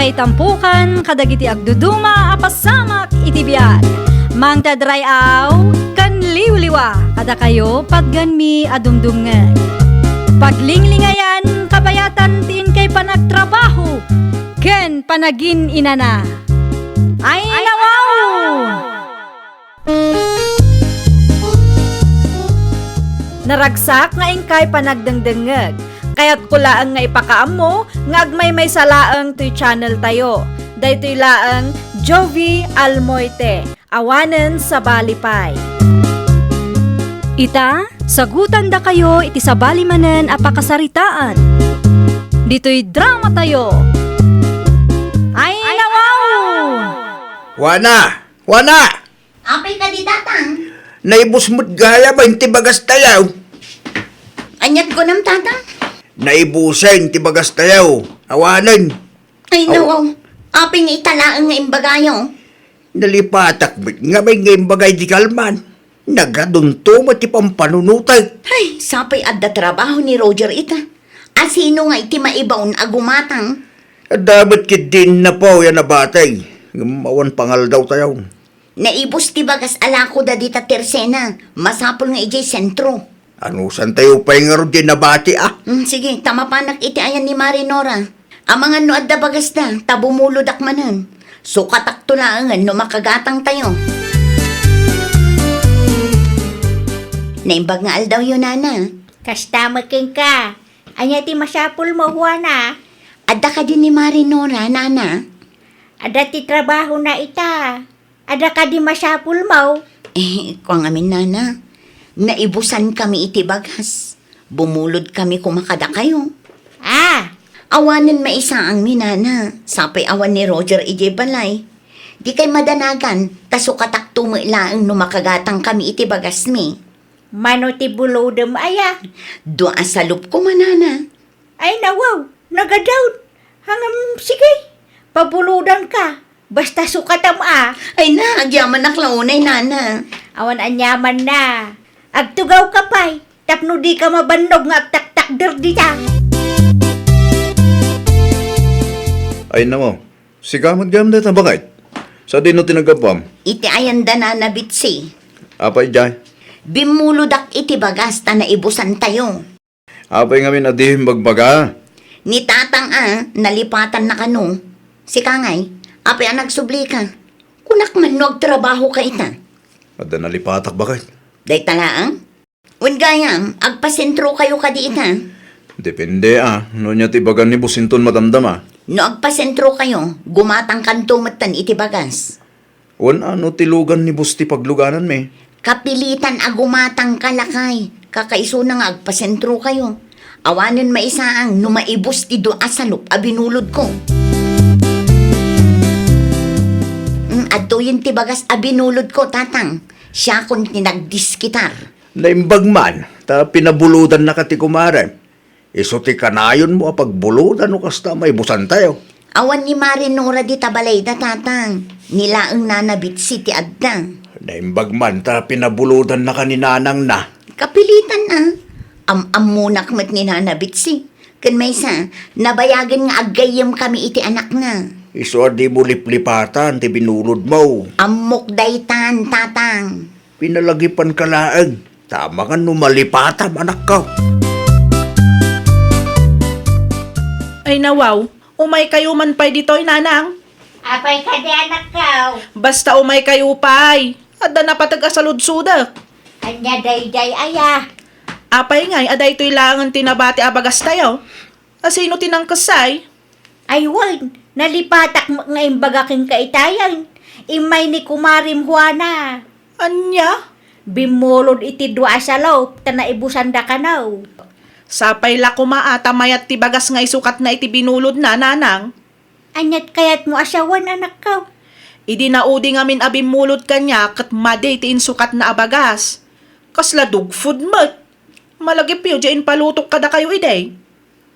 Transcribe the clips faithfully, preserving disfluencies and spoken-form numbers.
Itampukan kadagiti agduduma a pasamak iti biag. Mangted ray-aw ken liwliwa kadakayo patgenmi a dumdumngeg. Paglinglingayan, kabayatan ti inkay panagtrabaho ken panagin-inana. Ay, nawaw! Naragsak nga inkay panagdengdengngeg. Kayatko laeng nga ipakaammo nga agmaymaysa laeng toy channel tayo. Daytoy laeng Jovie Almoite, awanen sabali pay. Ita, sagutandakayo iti sabali manen a pakasaritaan. Ditoy drama tayo. Ay, nawaw! Juana! Juana! Apay kadi, Tatang? Naibus met gayam ti bagas tayo. Aniat kunam, Tatang? Naibusen ti bagas tayo. Awanen. Ay, aw, nawaw. Apay nga ita laeng nga imbagayo? Nalipatak met ngamin nga imbagay di kalman. Nagadunto met ti pampanunotek. Ay, sapay adda trabaho ni Roger ita. Asino nga iti maibaon a gumatang? Adda met ketdin napaw ya nabatay. Ngem awan pangaldaw tayo. Naibus ti bagas a lakoda dita tersena. Masapul nga idiay sentro. Anusan tayo pay ngarud di nabati, a? Mm, sige, ta mapanak iti ayan ni Mari Nora. Amangan no adda bagasda, ta bumulodak manen. Sukatakto laengen no makagatang tayo. Naimbag nga aldawyo, Nana. Kasta met kenka. Ania ti masapulmo, Juana? Adda kadi ni Mari Nora, Nana? Adda ti trabahona ita. Adda kadi masapulmo? Eh, kua ngamin, Nana. Naibusankami iti bagas. Bumulodkami koma kadakayo. Ah! Awanen maisaangmi, Nana. Sapay awan ni Roger idiay balay. Dikay madanagan, ta sukatakto met laeng no makagatangkami iti bagasmi. Mano ti bulodem aya? Dua a salop koma, Nana. Ay, nawaw, nagadaw. Ngem, sige, pabulodanka. Basta sukatam a. Ay na, agyamanak la unay, Nana. Awan aniamanna. Agtugawka pay, tapno dika mabannog nga agtaktakder dita. Ay, nawaw. Sika met gayam dayta, baket? Sadino ti naggapuam? Iti ayanda, Nana Bitsy. Apay, jay? Bimmulodak iti bagas ta naibusantayo. Apay ngamin a dimo imbagbaga? Ni Tatang a, nalipatanna kano. Sika ngay, apay a nagsublika? Kunak man no agtrabahoka ita. Adda nalipatak, baket? Dayta laeng? Wen gayam, agpasentrokayo kadi ita? Depende a, no ania ti ibagan ni Boss inton madamdama. No agpasentrokayo, gumatangkanto metten iti bagas. Wen a, no ti lugan ni Boss ti paglugananmi. Kapilitan a gumatangka, lakay. Kakaisuna nga agpasentrokayo. Awanen maisaang no maibus ti dua a salop a binulodko. Mm, adtoyen ti bagas a binulodko, Tatang. Siakon ti nagdiskitar. Naimbag man, ta pinabulodannaka ti kumarem. Isu ti kanayonmo a pagbulodan no kasta, maibusantayo. Awan ni Mari Nora dita balayda, Tatang. Ni laeng Nana Bitsy ti adda. Naimbag man ta pinabulodannaka ni nanangna. Kapilitan a. Am-ammonak met ni Nana Bitsy. Ken maysa, nabayagen nga aggayyemkami iti anakna. Isu a dimo liplipatan ti binulodmo. Ammok daytan, Tatang. Pinalagipanka laeng, ta amangan no malipatam, anakko. Ay nawaw, umaykayo man pay ditoy, nanang. Apay kadi, anakko? Basta umaykayo pay. Adda napateg a saludsodek. Ania daydiay aya? Apay ngay a daytoy laengen ti nabati a bagastayo? Asino ti nangkessay? Ay wen, nalipatak met nga imbaga kenka itayen. Immay ni kumarem Juana. Ania? Bimmulod iti dua a salop ta naibusanda kano. Sapay la koma a ta mayat ti bagas nga isukatna iti binulodna, nanang. Aniat kayatmo a sawen, anakko? Idi naudi ngamin a bimmulod kaniak ket madi ti insukatna a bagas. Kasla dog food met. Malagipyo diay impalutok kadakayo idi.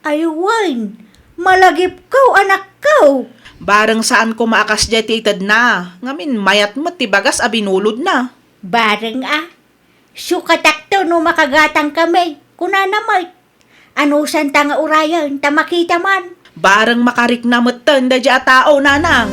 Ay wen, malagipko, anakko. Bareng saan koma a kasdiay ti itedna, ngamin mayat met ti bagas a binulodna. Bareng a, sukatakto no makagatangkami, kunana met. Anusanta nga urayen ta makita man? Bareng makarikna metten daydiay a tao, nanang.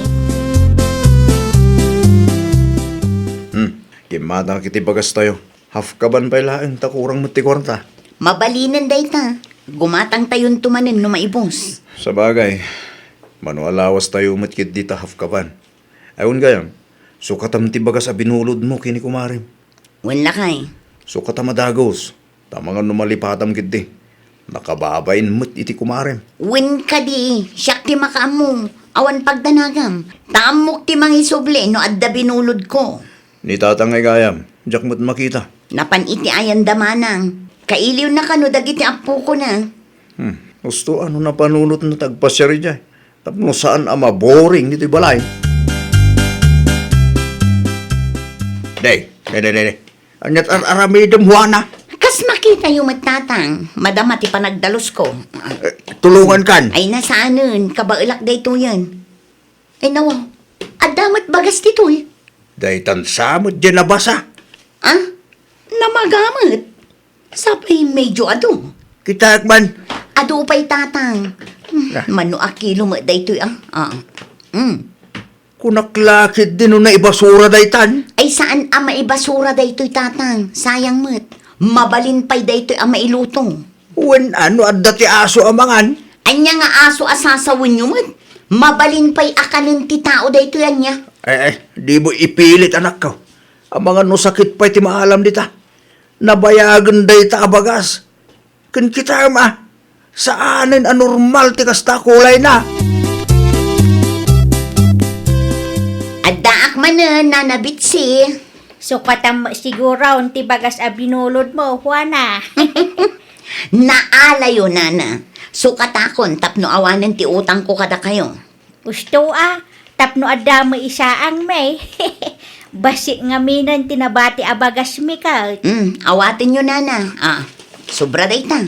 Hmm, kimmatangak iti bagastayo. Half kaban pay laeng ta kurang met ti kuarta. Mabalinen dayta. Gumatangtayonto manen no maibus. Sabagay, mano a lawastayo met ketdi ta half kaban. Ay, wen gayam, sukatam ti bagas a binulodmo ken ni kumarem. Wen lakay. Sukatam a dagus, ta amangan no malipatam ketdi. Nakababain met iti kumarem. Wen kadi, siak ti makaammo. Awan pagdanagam. Ta ammok ti mangisubli no adda binulodko. Ni tatang ay gayam, diak met makita. Napan iti ayanda manang. Kailiwna kano dagiti appokona. Hmm, husto a no napanunotna ti agpasiar idiay. Tapno saan a maboring ditoy balay. Day, day, day, day, day. Ania't ar-aramidem, Juana? Kas makitayo met, tatang. Madama ti panagdalusko. Eh, tulongankan. Ay, na saanen. Kabaelak daytoyen. Ay, nawaw. Adda met bagas ditoy. Daytan sa met diay nabasa. Ah? Namaga met. Sapay medyo adu. Kitaek man. Adu pay, tatang. Hmm, ah, mano a kilo met daytoy, ah. Ah. Hmm. Kunak la ketdi no naibasura daytan. Ay, saan a maibasura daytoy, tatang. Sayang met. Mabalin pay daytoy a mailuto. Wen a no adda ti aso a mangan? Ania nga aso a sasawenyo met? Mabalin pay a kanen ti tao daytoy ania? Eh, eh, dimo ipilit, anakko. Amangan no sakit pay ti maalam dita. Nabayagen dayta a bagas. Ken kitaem a, saanen a normal ti kasta a kulayna. Addaak manen, Nana Bitsy. Sukatam met siguron ti bagas a binulodmo, Juana. Naalayo, Nana. Sukatakon tapno awanen ti utangko kadakayo. Husto a, tapno adda met isaangmi. Bassit ngaminen ti nabati a bagasmi ket. Mm, awatenyo, Nana. Ah, sobra dayta.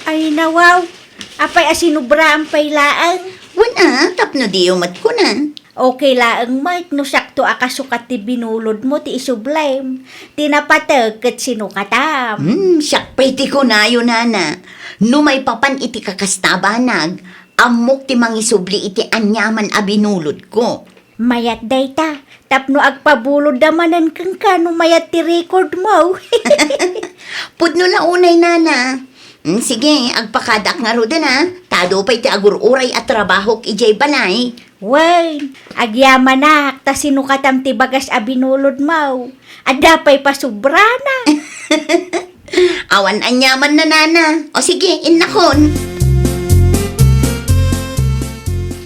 Ay, nawaw. Apay a sinubraan pay laeng? Wen a, tapno diyo met kunan. Okay laeng met no sakto a kasukat ti binulodmo ti isublem. Ti napateg ket sinukatam. Hmm, siak pay ti kunayo, Nana. No maipapan iti kakasta a banag, ammok ti mangisubli iti aniaman a binulodko. Mayat dayta, tapno agpabulodda manen kenka no mayat ti recordmo. Pudno la unay, Nana. Mm, sige, agpakadaak ngaruden a. Ta adu pay ti agur-uray a trabahok idiay balay. Wen, agyamanak, ta sinukatam ti bagas a binulodmo. Adda pay pasubrana. Awan aniamanna, Nana. O sige, innakon.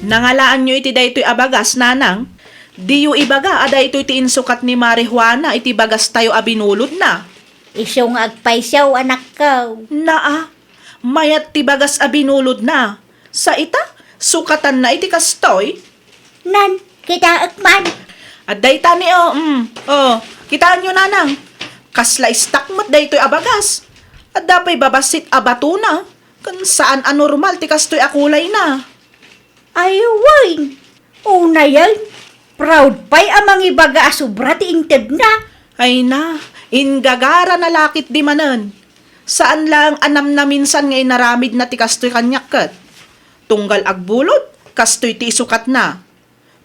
Nangalaanyo iti daytoy a bagas, nanang? Diyo ibaga a daytoy ti insukat ni Mari Juana iti bagastayo a binulodna. Isu nga agpayso, anakko. Naa, mayat ti bagas a binulodna. Sa ita, sukatanna iti kastoy. Nan, kitaek man. Adda itani, o, mm. O, kitaenyo, nanang. Kasla istak met daytoy a bagas. Adda pay babassit a batona. Ken saan a normal ti kastoy a kulayna. Ay, wen. Unayen, proud pay a mangibaga a sobra ti intedna. Ay na, inggagara na la ketdi manen. Saan laeng a namnaminsan nga inaramidna ti kastoy kaniak ket. Tunggal agbulod, kastoy ti isukatna.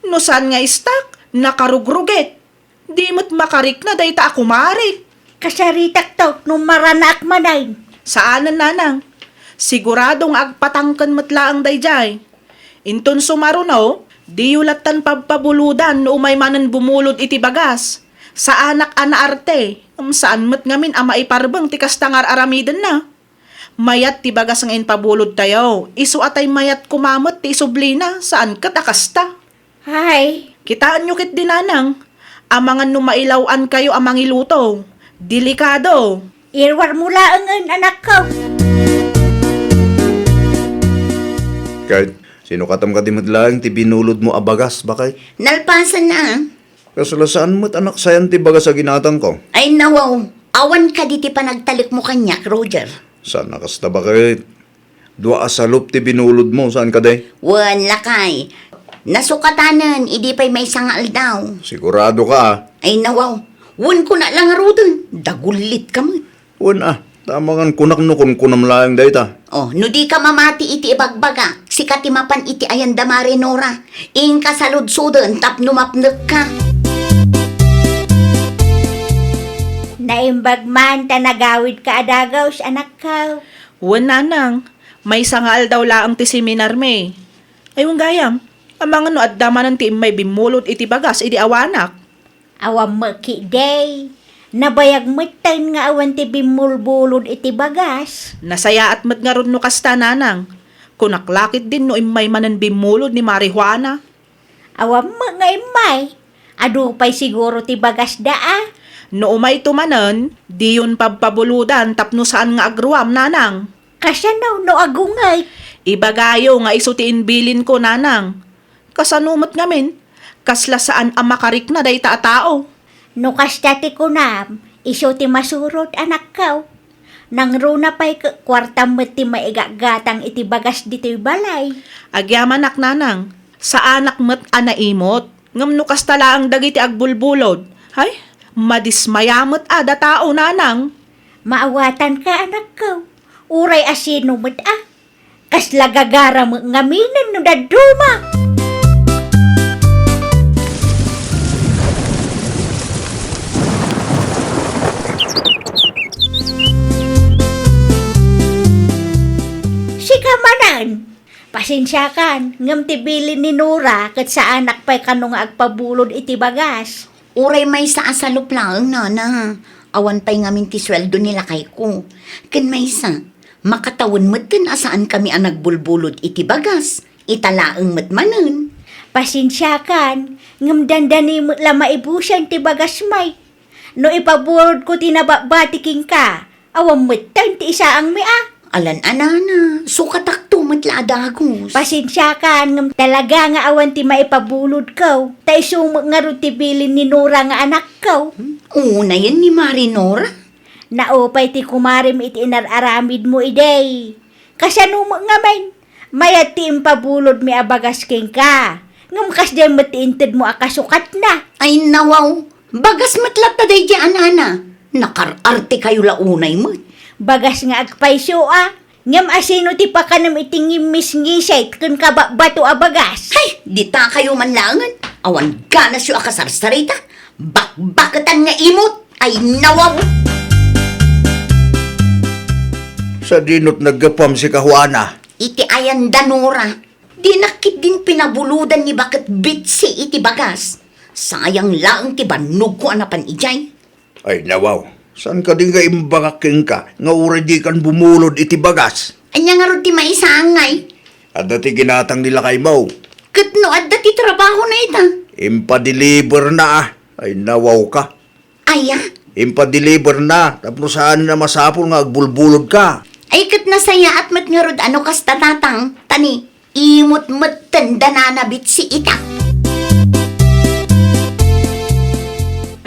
No saan nga istak, nakarugrugit. Di met makarikna dayta a kumare. Kasaritakto no maranaak manen. Saanen, nanang. Sigurado nga agpatangken met laeng daydiay. Inton sumaruno, diyo lattan pabpabulodan no umay manen bumulod iti bagas. Saanak a naarte, ngem saan met ngamin a maiparbeng ti kasta nga ar-aramidenna. Mayat ti bagas nga impabulodtayo, isu a tay mayat koma met ti isublina, saan ket a kasta. Ay. Kitaenyo ketdi, nanang, amangan no mailaw-ankayo a mangiluto. Delikado. Iruarmo laengen, anakko. Ket, sinukatam kadi met laeng ti binulodmo a bagas, baket? Nalpasen na. Kasla saan met a naksayan ti bagas a ginatangko. Ay, nawaw. Awan kadi ti panagtalekmo kaniak, Roger? Saan a kasta, baket? Dua a salup ti binulodmo, saan kadi? Wen, lakay. Nasukatanen, idi pay maysa nga aldaw. Sigurado ka, a? Ay, nawaw. Wen, kuna la ngaruden. Dagullit ka met. Wen, a. Ta amangan kunak no kunkunam laeng dayta. O, no di ka mamati iti ibagbaga, Sika ti mapan iti ayanda, Mare Nora. Inka saludsoden tapno mapnekka. Naimbag man ta nagawidka a dagaws, anakko. Wen, nanang, maysa nga aldaw laeng ti seminarmi. Ay, wen gayam, amangan no adda manen ti immay bimmulod iti bagas idi awanak? Awan met ketdi. Nabayag metten nga awan ti bimmulbulod iti bagas. Nasayaat met ngarud no kasta, nanang. Kunak la ketdin no immay manen bimmulod ni Mare Juana. Awan met nga immay. Adu pay siguro ti bagasda a. No umayto manen, diyon pabpabulodan tapno saan nga agruam, nanang. Kasano no agungay? Ibagayo nga isu ti imbilinko, nanang. Kasano met ngamin? Kasla saan a makarikna dayta a tao. No kasta ti kunam, isu ti masurot, anakko. Nangruna pay ket kuartam met ti maigatgatang iti bagas ditoy balay. Agyamanak, nanang. Saanak met a naimot. Ngem no kasta laeng dagiti agbulbulod, hay, madismaya met a datao, nanang. Maawatanka, anakko. Uray a sino met a. Kasla gagara met ngaminen no dadduma. Sika manen, pasensiakan, ngem ti bilin ni Nora ket saanak pay kano nga agpabulod iti bagas. Uray maysa a salup laeng, nanang. Awan pay ngamin ti sueldo ni lakayko. Ken maysa, makatawen metten a saankami a nagbulbulod iti bagas. Ita laeng met manen. Pasensiakan, ngem dandani met la maibusen ti bagasmi. No ipabulodko ti nababbati kenka, awan metten ti isaangmi a. Alan a, nana, sukatakto met la a dagus. Pasensiakan, ngem talaga nga awan ti maipabulodko. Ta isu met ngarud ti bilin ni Nora nga anakko. Hmm? Unayen ni Mare Nora? Naupay ti kumarem iti inar-aramidmo idi. Kasano met ngamin? Mayat ti impabulodmi a bagas kenka. Ngem kasdiay met ti intedmo a kasukatna. Ay, nawaw. Bagas met latta daydiay a, nana. Nakar-arte kayo la unay met. Bagas nga agpayso a. Ngem asino ti pakanem iti ngimmisngisit ken kababato a bagas? Hay, dita kayo man laengen. Awan ganasyo a kasarsarita. Bakbaketan nga imot. Ay, nawaw. Sadino't naggapuam sika, Juana? Iti ayanda, Nora. Dinak ketdin pinabulodan ni baket Betsy iti bagas. Sayang laeng ti bannogko a napan idiay. Ay, nawaw. Saan kadi nga imbagak kenka nga uray dikan bumulod iti bagas? Ania ngarud ti maisaangay? Adda ti ginatang ni lakaymo. Ket no adda ti trabahona ita? Impadeliver na, a. Ay, nawaw ka. Aya? Impadeliver na, tapno saan a masapul nga agbulbulod ka. Ay, ket nasayaat met ngarud a no kasta, tatang, ta ni, imot metten da nana Betsy ita.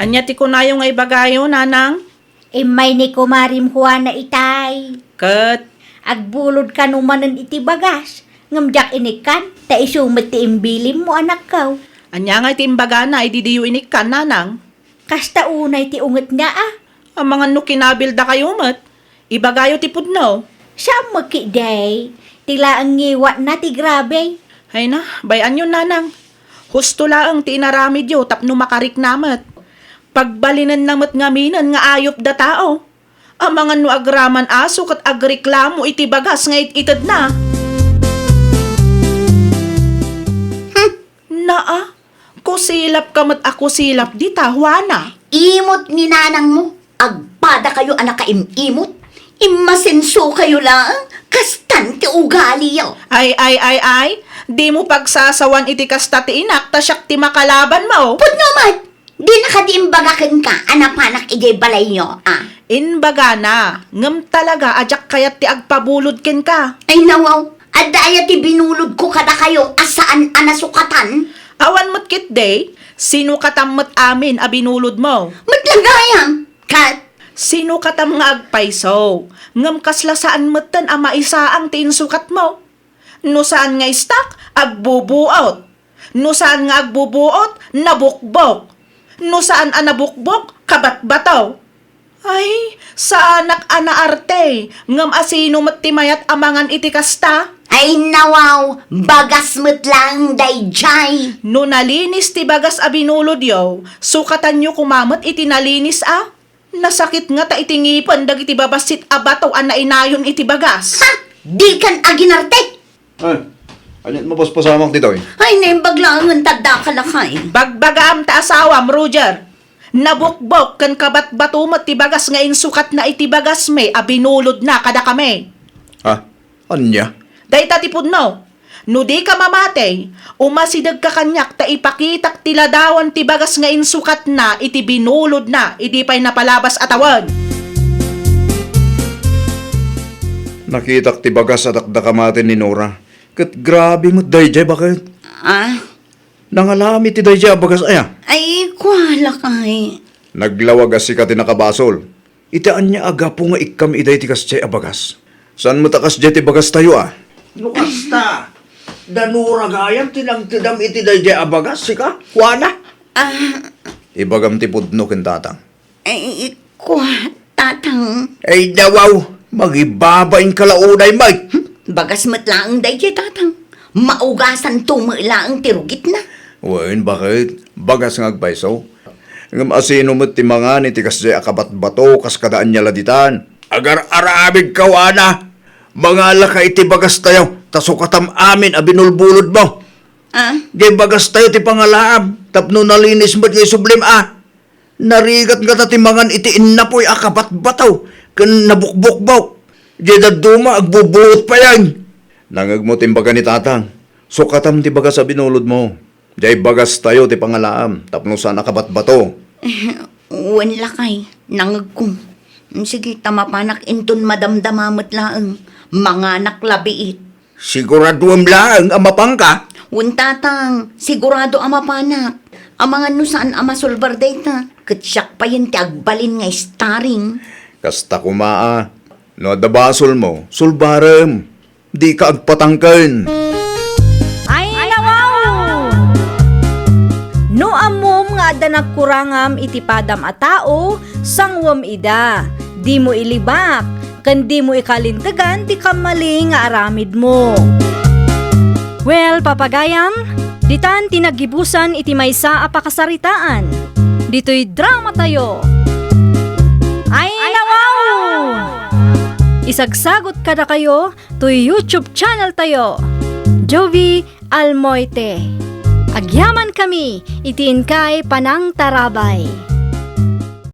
Ania ti kunayo nga ibagayo, nanang? Immay ni kumarem Juana itay. Ket? Agbulod kano manen iti bagas, ngem diak inikkan, ta isu met ti imbilinmo, anakko. Ania nga iti imbagana idi diyo inikkan, nanang? Kasta unay ti ungetna, a. Amangan no kinabildakayo met. Ibagayo ti pudno. Saan met ketdi? Ti laeng ngiwatna ti grabe. Ay na, bay-anyon, nanang. Husto laeng ti inaramidyo tapno makarikna met. Pagbalinenna met ngaminen nga ayupda tao. Amangan no agraman aso ket agreklamo iti bagas nga it-itedna. Hmm. Naa, kusilap ka met a kusilap dita, Juana. Imot ni nanangmo, agpadakayo a nakaim-imot. Immasensokayo laeng, kastan ti ugaliyo. Ay, ay, ay, ay, dimo pagsasawan iti kasta ti inak ta siak ti makalabanmo. Pudno met! Dina kadi imbaga kenka a napanak idiay balayyo, a? Imbagana, ngem talaga a diak kayat ti agpabulod kenka. Ay, nawaw, adda aya ti binulodko kadakayo a saan a nasukatan? Awan met ketdi, sinukatam met amin a binulodmo. Met la gayam, ket? Sinukatam nga agpayso, ngem kasla saan metten a maisaang ti insukatmo. No saan nga istak, agbubuot. No saan nga agbubuot, nabukbok. No saan a nabukbok, kabatbato. Ay, saanak a naarte, ngem asino met ti mayat a mangan iti kasta? Ay nawaw, bagas met laeng daydiay. No nalinis ti bagas a binulodyo, sukatanyo koma met iti nalinis a. Nasakit ngata iti ngipen dagiti babassit a bato a nainayon iti bagas. Ha? Dikan aginarte? Ay, aniat mapaspasamak ditoy? Ay, naimbag laengen ta addaka, lakay. Bagbagaam ta asawam, Roger. Nabukbok ken kabatbato met ti bagas nga insukatna iti bagasmi a binulodna kadakami. Ha? Ania? Dayta ti pudno. No dika mamati, umasidegka kaniak ta ipakitak ti ladawan ti bagas nga insukatna iti binulodna idi pay napalabas a tawen. Nakitak ti bagas a dakdakamaten ni Nora. Ket grabe met daydiay, baket. Ah? Nangalaam iti daydiay a bagas aya? Ay, kua, lakay. Naglawag a sika ti nakabasol. Iti ania a gapu nga ikkam idiay ti kasdiay a bagas? Saan met a kasdiay ti bagastayo a? No kasta, da Nora gayam ti nangtedam iti daydiay a bagas, sika? Kuana? Ah. Ibagam ti pudno ken tatang. Ay, kua, tatang. Ay, dawaw, magibabain ka la unay, Mike. Hmm? Bagas met laeng daydiay, tatang. Maugasanto met laeng ti rugitna. Wen, baket? Bagas nga agpayso. Ngem asino met ti mangan iti kasdiay a kabatbato kas kada ania la ditan? Agar-aramidka, kuana. Mangalaka iti bagastayo, ta sukatam amin a binulbulodmo. Ah? Diay bagastayo ti pangalaam, tapno nalinis met nga isublim a. Narigat ngata ti mangan iti innapuy a kabatbato ken nabukbukbok. Diay dadduma, agbubuot payen. Nangegmo ti imbaga ni tatang. Sukatam ti bagas a binulodmo. Diay bagastayo ti pangalaam tapno saan a kabatbato. Eh, wen lakay, nangegko. Sige, ta mapanak inton madamdama met laeng. Manganak labiit. Siguraduem laeng a mapanka? Wen, tatang, sigurado a mapanak. Amangan no saan a masulbar dayta, ket siak payen ti agbalin nga starring. Kasta koma a, no adda basolmo, sulbarem. Dika agpatangken. Ay, nawaw! No ammom nga adda nagkurangam iti padam a tao, sanguem ida. Dimo ilibak, ken dimo ikalintegan ti kammali nga aramidmo. Well, papagayam, ditan ti naggibusan iti maysa a pakasaritaan. Ditoy dramatayo. Ay, nawaw! Isagsagot kadakayo toy YouTube channel tayo, Jovie Almoite. Agyaman kami iti inkay panangtarabay.